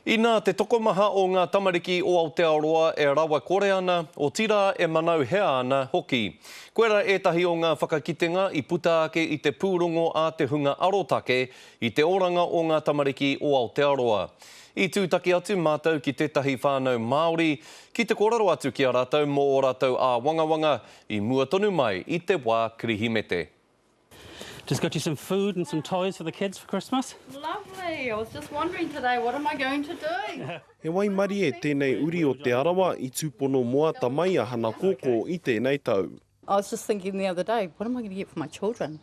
Inā te tokomaha o ngā tamariki o Aotearoa e rawa kore ana, otirā e manauhea ana hoki. Koirā ētahi o ngā whakakitenga i puta ake i te pūrongo a te hunga arotake i te oranga o ngā tamariki o Aotearoa. I tūtaki atu mātou ki tētahi whānau Māori ki te kōrero atu ki a rātou mō ō rātou āwangawanga i mua tonu mai i te wā Kirihimete. Just got you some food and some toys for the kids for Christmas. Lovely! I was just wondering today what am I going to do? He waimarie tēnei uri o Te Arawa i tūpono moata mai a Hana Kōkō i tēnei tau. I was just thinking the other day, what am I going to get for my children?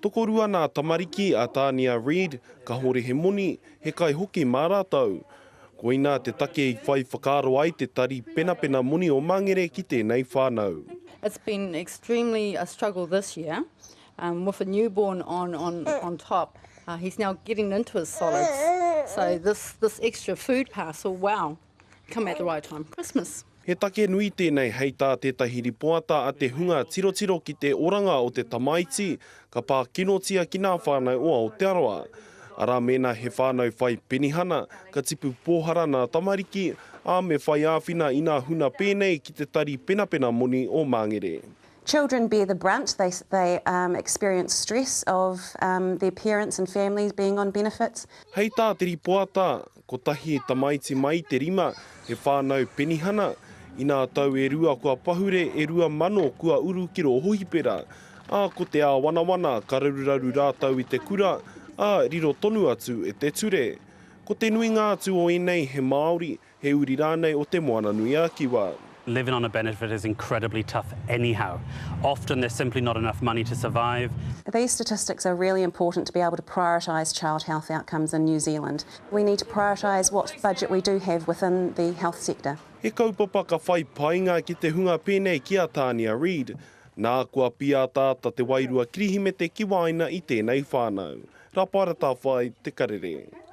Tokorua nā tamariki a Tānia Reid, kahore he moni, he kai hoki mā rātou. Koinā te take i whai whakaaro ai te Tari Penapena Moni o Mangere ki tēnei whānau. It's been extremely a struggle this year um, with a newborn on, on, on top. Uh, he's now getting into his solids. So this, this extra food parcel, wow, come at the right time. Christmas. He take nui tēnei hei tā tētahi ripoata a te hunga tirotiro ki te oranga o te tamaiti ka pā kinotia ki nā whānau o Aotearoa. Arā mēnā he whānau whai penihana, ka tipu pōhara nā tamariki, ā, me whai āwhina i nā huna pēnei ki te tari penapena moni o Māngere. Children bear the brunt, they, they um, experience stress of um, their parents and families being on benefits. Hei tā te ripoata, Kotahi tamaiti mai i te rima, he whānau penihana. Inā tau e rua kua pahure, e 2000 kua uru ki rō hohipera. Ā, ko te āwanawana, ka raruraru rātou i te kura, ā, riro tonu atu e te ture. Ko te nuinga atu o ēnei he Māori, he uri rānei o Te Moananui-a-Kiwa. Living on a benefit is incredibly tough anyhow. Often there's simply not enough money to survive. These statistics are really important to be able to prioritise child health outcomes in New Zealand. We need to prioritise what budget we do have within the health sector. He kaupapa ka whai painga ki te hunga pēnei ki a Tānia Reid. Nā, kua pīataata te wairua Kirihimete ki waena i tēnei whānau. Rapaera Tāwhai, Te Karere.